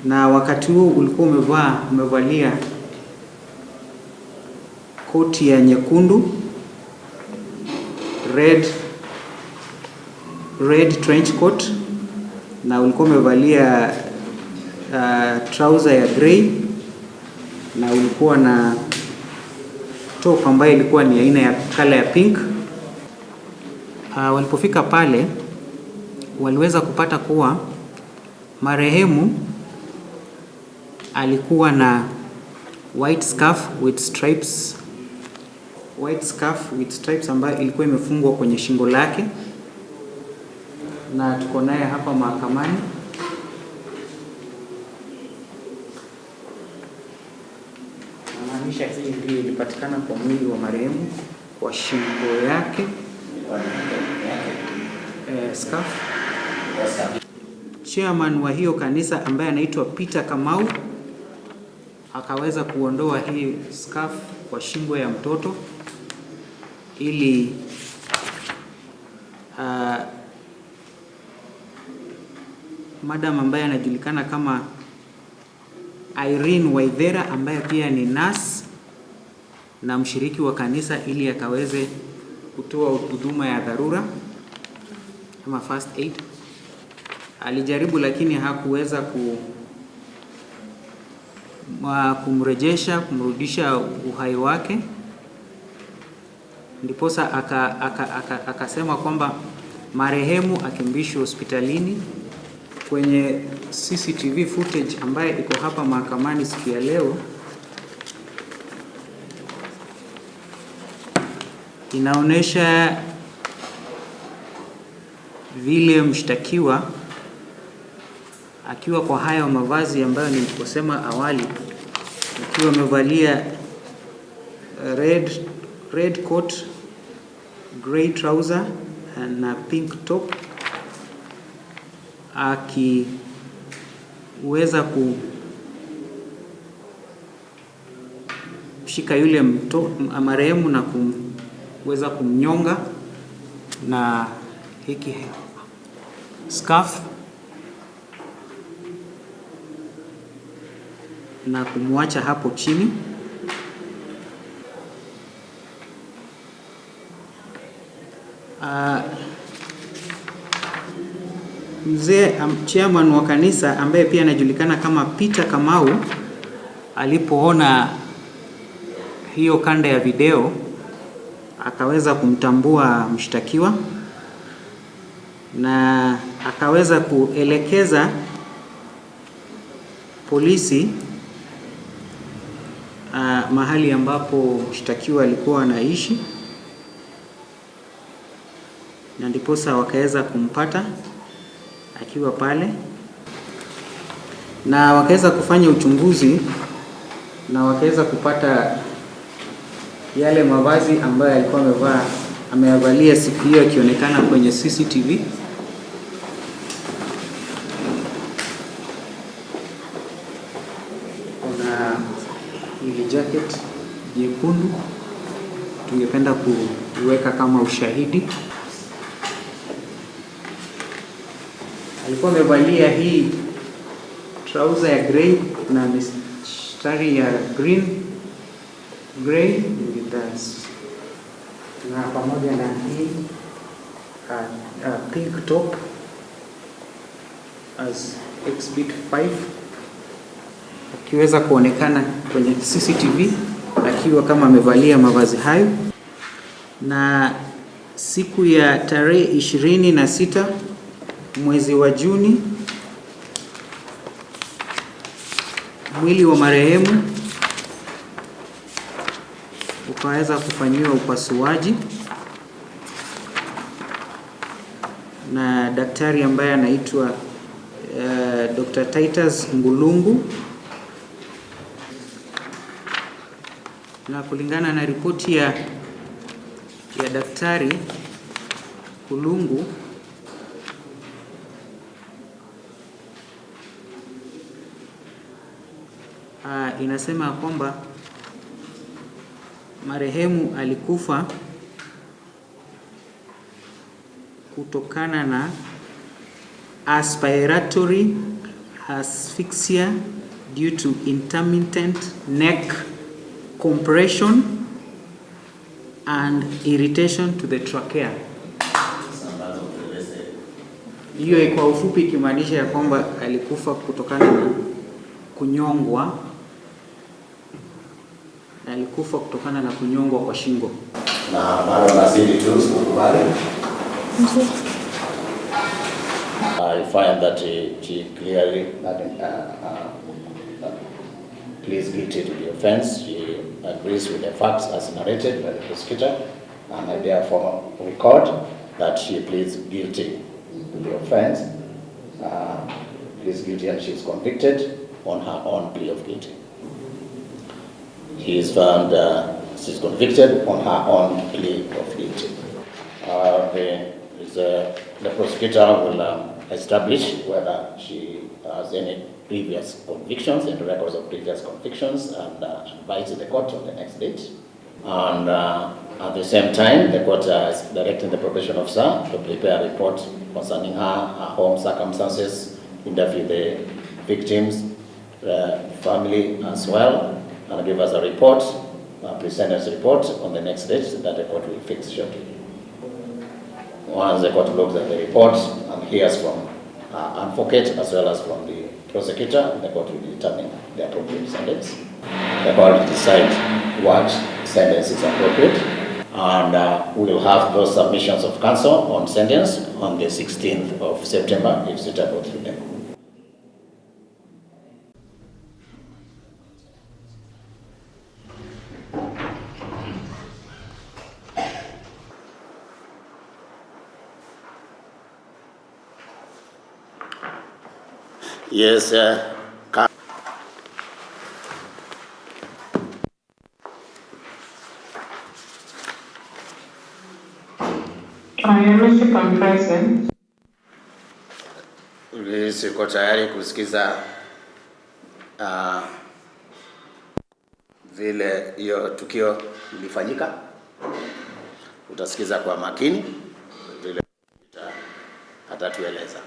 Na wakati huo ulikuwa umevalia koti ya nyekundu, red trench coat, na ulikuwa umevalia trouser ya grey, na ulikuwa na top ambayo ilikuwa ni aina ya color ya pink. Walipofika pale waliweza kupata kuwa marehemu alikuwa na white scarf with stripes, white scarf with stripes ambayo ilikuwa imefungwa kwenye shingo lake, na tuko naye hapa mahakamani. Namaanisha hii ndio ilipatikana kwa mwili wa marehemu kwa shingo yake, scarf. Chairman wa hiyo kanisa ambaye anaitwa Peter Kamau akaweza kuondoa hii scarf kwa shingo ya mtoto ili madam ambaye anajulikana kama Irene Waithera ambaye pia ni nurse na mshiriki wa kanisa ili akaweze kutoa huduma ya dharura kama first aid. Alijaribu lakini hakuweza kumrudisha uhai wake. Ndiposa akasema kwamba marehemu akimbishwe hospitalini. Kwenye CCTV footage ambaye iko hapa mahakamani siku ya leo inaonesha vile mshtakiwa akiwa kwa hayo mavazi ambayo niliposema awali, akiwa amevalia red coat, grey trouser na pink top, akiweza kushika yule marehemu na kuweza kumnyonga na hiki scarf na kumwacha hapo chini. Mzee chairman wa kanisa ambaye pia anajulikana kama Peter Kamau alipoona hiyo kanda ya video akaweza kumtambua mshtakiwa na akaweza kuelekeza polisi mahali ambapo mshtakiwa alikuwa anaishi, na ndiposa wakaweza kumpata akiwa pale, na wakaweza kufanya uchunguzi na wakaweza kupata yale mavazi ambayo alikuwa ameyavalia siku hiyo akionekana kwenye CCTV. Kuna hili jacket jekundu tungependa kuweka kama ushahidi. Alikuwa amevalia hii trouser ya grey na mistari ya green, grey with the, na pamoja na hii pink top as exhibit 5, akiweza kuonekana kwenye CCTV akiwa kama amevalia mavazi hayo. Na siku ya tarehe 26 mwezi wa Juni, mwili wa marehemu ukaweza kufanyiwa upasuaji na daktari ambaye anaitwa Dr. Titus Ngulungu, na kulingana na ripoti ya daktari Kulungu, inasema kwamba marehemu alikufa kutokana na aspiratory asphyxia due to intermittent neck compression and irritation to the trachea. Hiyo kwa ufupi ikimaanisha ya kwamba alikufa kutokana na kunyongwa, alikufa kutokana na kunyongwa kwa shingo. Na bado nazidi tu kukubali. I find that she clearly pleads guilty to the offense. She agrees with the facts as narrated by the prosecutor, and I therefore record that she pleads guilty to the offense, pleads guilty, and she is convicted on her own plea of guilty. She is found, she is convicted on her own plea of guilty. The prosecutor will establish whether she has any previous convictions and records of previous convictions, and advise the court on the next date. And at the same time, the court is directing the probation officer to prepare a report concerning her home circumstances, interview the victims, family as well, and give us a report, a pre-sentence report on the next date that the court will fix shortly. Once the court looks at the report and hears from her advocate as well as from the prosecutor, the court will determine the appropriate sentence. The court will decide what sentence is appropriate, and we will have those submissions of counsel on sentence on the 16th of September, if suitable through them. Yes, I am Mr. I'm present. Liz, uko tayari kusikiza vile hiyo tukio ilifanyika? Utasikiza kwa makini vile atatueleza.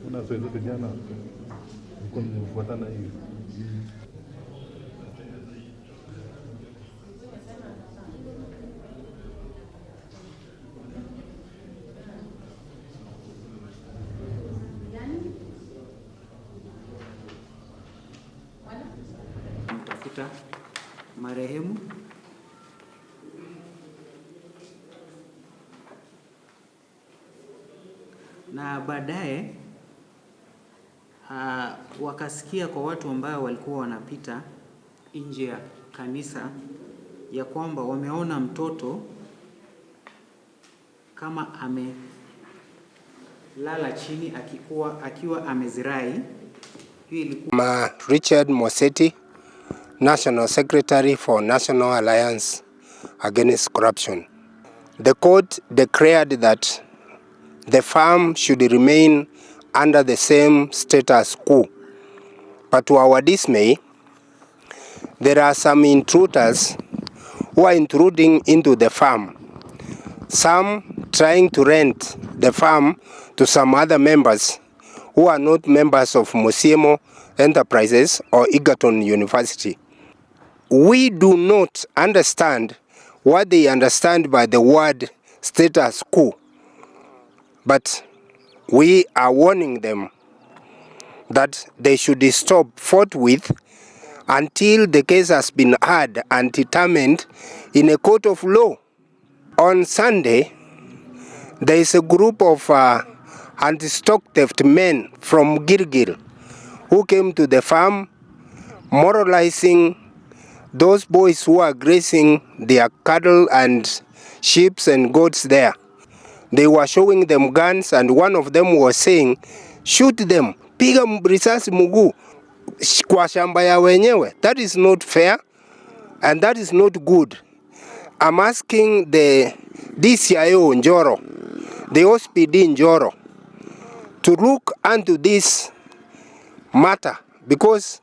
Kuna zote jana nilikuwa nimefuatana hivi. Kumtafuta marehemu. Na baadaye wakasikia kwa watu ambao walikuwa wanapita nje ya kanisa ya kwamba wameona mtoto kama amelala chini akiwa amezirai. Hiyo ilikuwa Richard Moseti, National Secretary for National Alliance Against Corruption. The court declared that the farm should remain under the same status quo. But to our dismay, there are some intruders who are intruding into the farm. Some trying to rent the farm to some other members who are not members of Musiemo Enterprises or Egerton University. We do not understand what they understand by the word status quo, but we are warning them that they should stop forthwith until the case has been heard and determined in a court of law. On Sunday, there is a group of anti-stock theft men from Gilgil who came to the farm moralizing those boys who are grazing their cattle and sheep and goats there. They were showing them guns, and one of them was saying, "Shoot them, piga risasi mguu kwa shamba ya wenyewe." That is not fair and that is not good. I'm asking the DCIO Njoro, the OCPD Njoro, to look into this matter because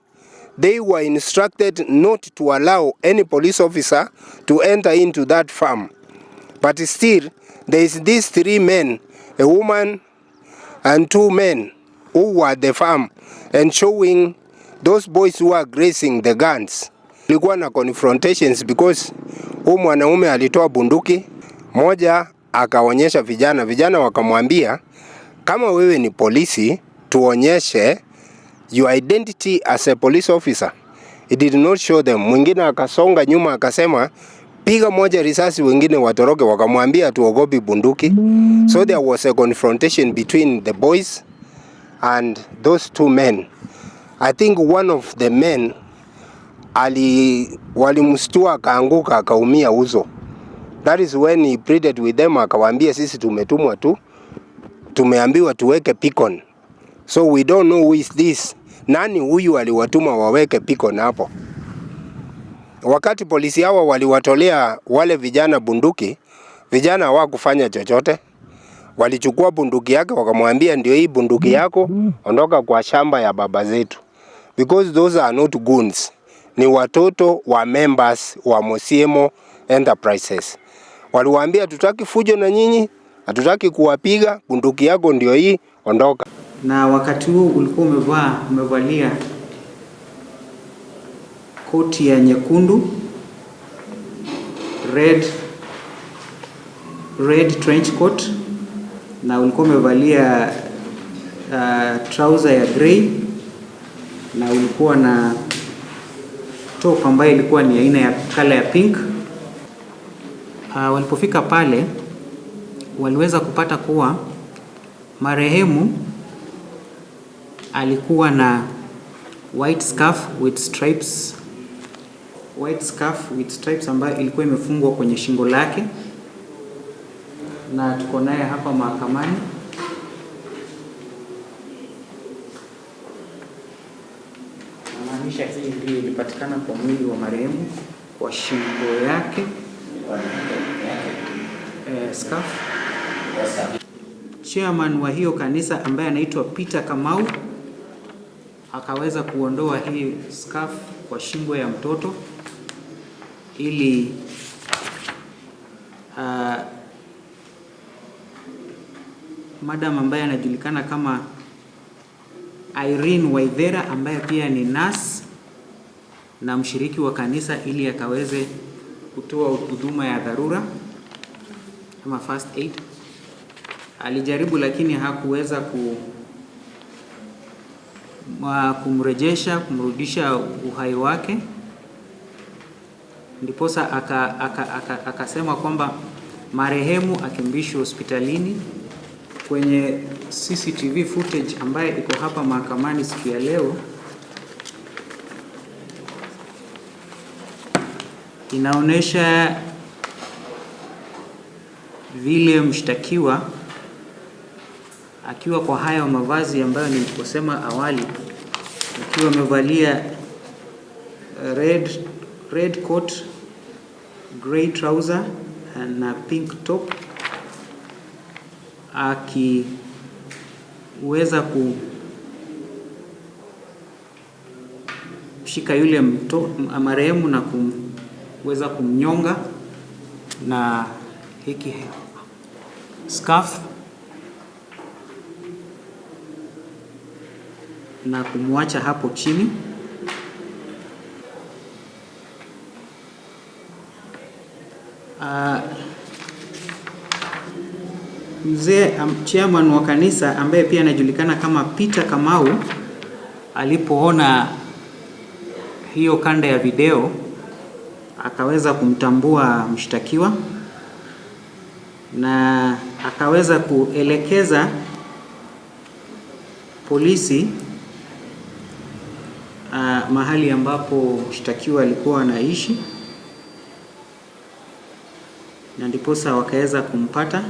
they were instructed not to allow any police officer to enter into that farm. But still, there is these three men, a woman and two men, who were at the farm and showing those boys who are grazing the guns. Kulikuwa na confrontations because huu mwanaume alitoa bunduki moja akaonyesha vijana, vijana wakamwambia, "Kama wewe ni polisi, tuonyeshe your identity as a police officer." He did not show them. Mwingine akasonga nyuma akasema, "Piga moja risasi, wengine watoroke." Wakamwambia, "Hatuogopi bunduki." So there was a confrontation between the boys and those two men. I think one of the men ali walimstua akaanguka akaumia uso. That is when he pleaded with them, akawaambia, "Sisi tumetumwa tu, tumeambiwa tuweke beacon. So we don't know who is this. Nani huyu aliwatuma waweke beacon hapo?" Wakati polisi hawa waliwatolea wale vijana bunduki, vijana hawakufanya chochote. Walichukua bunduki yake wakamwambia, "Ndio hii bunduki yako, ondoka kwa shamba ya baba zetu." Because those are not goons. Ni watoto wa members wa Musiemo Enterprises. Waliwaambia, "Hatutaki fujo na nyinyi, hatutaki kuwapiga, bunduki yako ndio hii, ondoka." Na wakati huo ulikuwa umevalia koti ya nyekundu, red trench coat, na ulikuwa umevalia trouser ya grey na ulikuwa na top ambayo ilikuwa ni aina ya color ya pink. Walipofika pale waliweza kupata kuwa marehemu alikuwa na white scarf with stripes, white scarf with stripes ambayo ilikuwa imefungwa kwenye shingo lake, na tuko naye hapa mahakamani. Namaanisha hii ndio ilipatikana kwa mwili wa marehemu kwa shingo yake, scarf. Chairman wa hiyo kanisa ambaye anaitwa Peter Kamau akaweza kuondoa hii scarf kwa shingo ya mtoto ili madam ambaye anajulikana kama Irene Waithera ambaye pia ni nurse na mshiriki wa kanisa ili akaweze kutoa huduma ya dharura ama first aid. Alijaribu lakini hakuweza kumrejesha, kumrudisha uhai wake. Ndiposa akasema kwamba marehemu akimbishwe hospitalini. Kwenye CCTV footage ambaye iko hapa mahakamani siku ya leo inaonyesha vile mshtakiwa akiwa kwa hayo mavazi ambayo niliposema awali, akiwa amevalia red coat, grey trouser na pink top akiweza kushika yule marehemu na kuweza kumnyonga na hiki scarf na kumwacha hapo chini. Mzee chairman wa kanisa ambaye pia anajulikana kama Peter Kamau alipoona hiyo kanda ya video akaweza kumtambua mshtakiwa na akaweza kuelekeza polisi mahali ambapo mshtakiwa alikuwa anaishi, na ndiposa wakaweza kumpata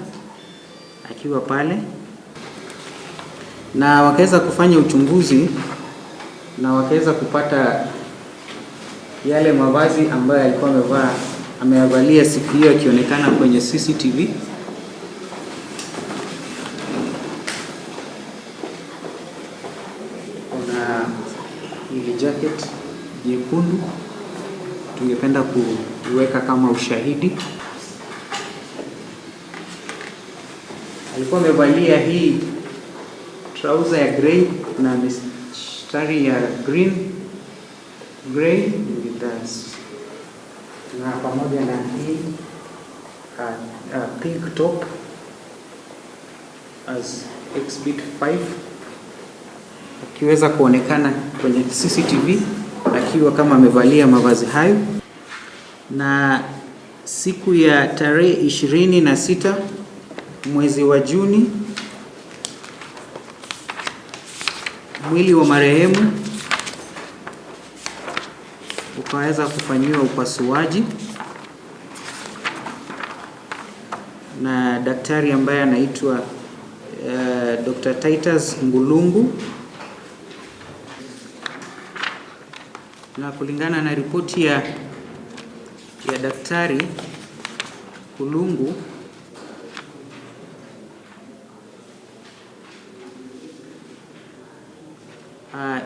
akiwa pale na wakaweza kufanya uchunguzi na wakaweza kupata yale mavazi ambayo alikuwa ameyavalia siku hiyo akionekana kwenye CCTV. Kuna hili jacket nyekundu tungependa kuweka kama ushahidi. Alikuwa amevalia hii trouser ya grey na mistari ya green grey with the, na pamoja na hii pink top as exhibit 5, akiweza kuonekana kwenye CCTV akiwa kama amevalia mavazi hayo. Na siku ya tarehe 26 mwezi wa Juni, mwili wa marehemu ukaweza kufanyiwa upasuaji na daktari ambaye anaitwa Dr. Titus Ngulungu, na kulingana na ripoti ya daktari Kulungu,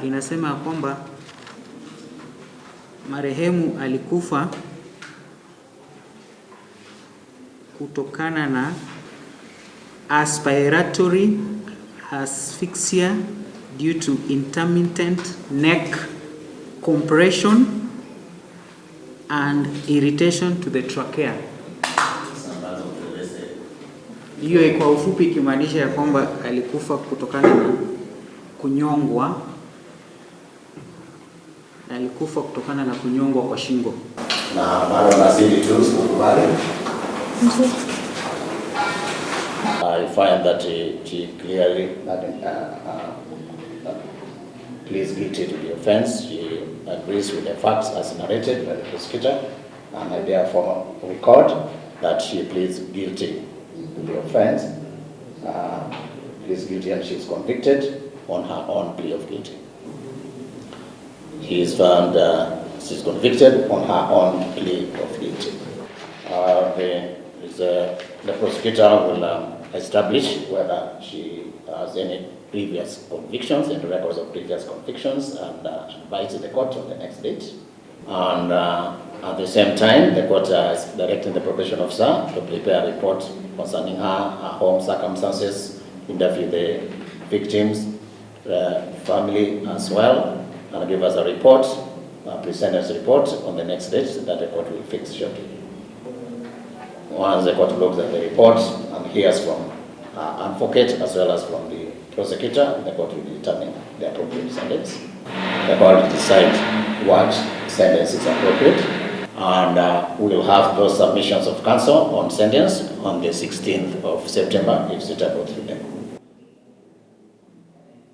inasema kwamba marehemu alikufa kutokana na aspiratory asphyxia due to intermittent neck compression and irritation to the trachea. Hiyo kwa ufupi ikimaanisha ya kwamba alikufa kutokana na kunyongwa, alikufa kutokana na kunyongwa kwa shingo. Na bado nazidi tu kukubali. I find that she clearly pleads guilty to the offense. She agrees with the facts as narrated by the prosecutor, and I therefore record that she pleads guilty to the offense, pleads guilty, and she is convicted on her own plea of guilty. She is found, she is convicted on her own plea of guilty. The prosecutor will establish whether she has any previous convictions and records of previous convictions, and advise the court on the next date. And at the same time, the court is directing the probation officer to prepare a report concerning her home circumstances, interview the victims, family as well, and give us a report, present us a report on the next date that the court will fix shortly. Once the court looks at the report and hears from advocate as well as from the prosecutor, the court will determine the appropriate sentence. The court will decide what sentence is appropriate, and we will have those submissions of counsel on sentence on the 16th of September, if suitable through them.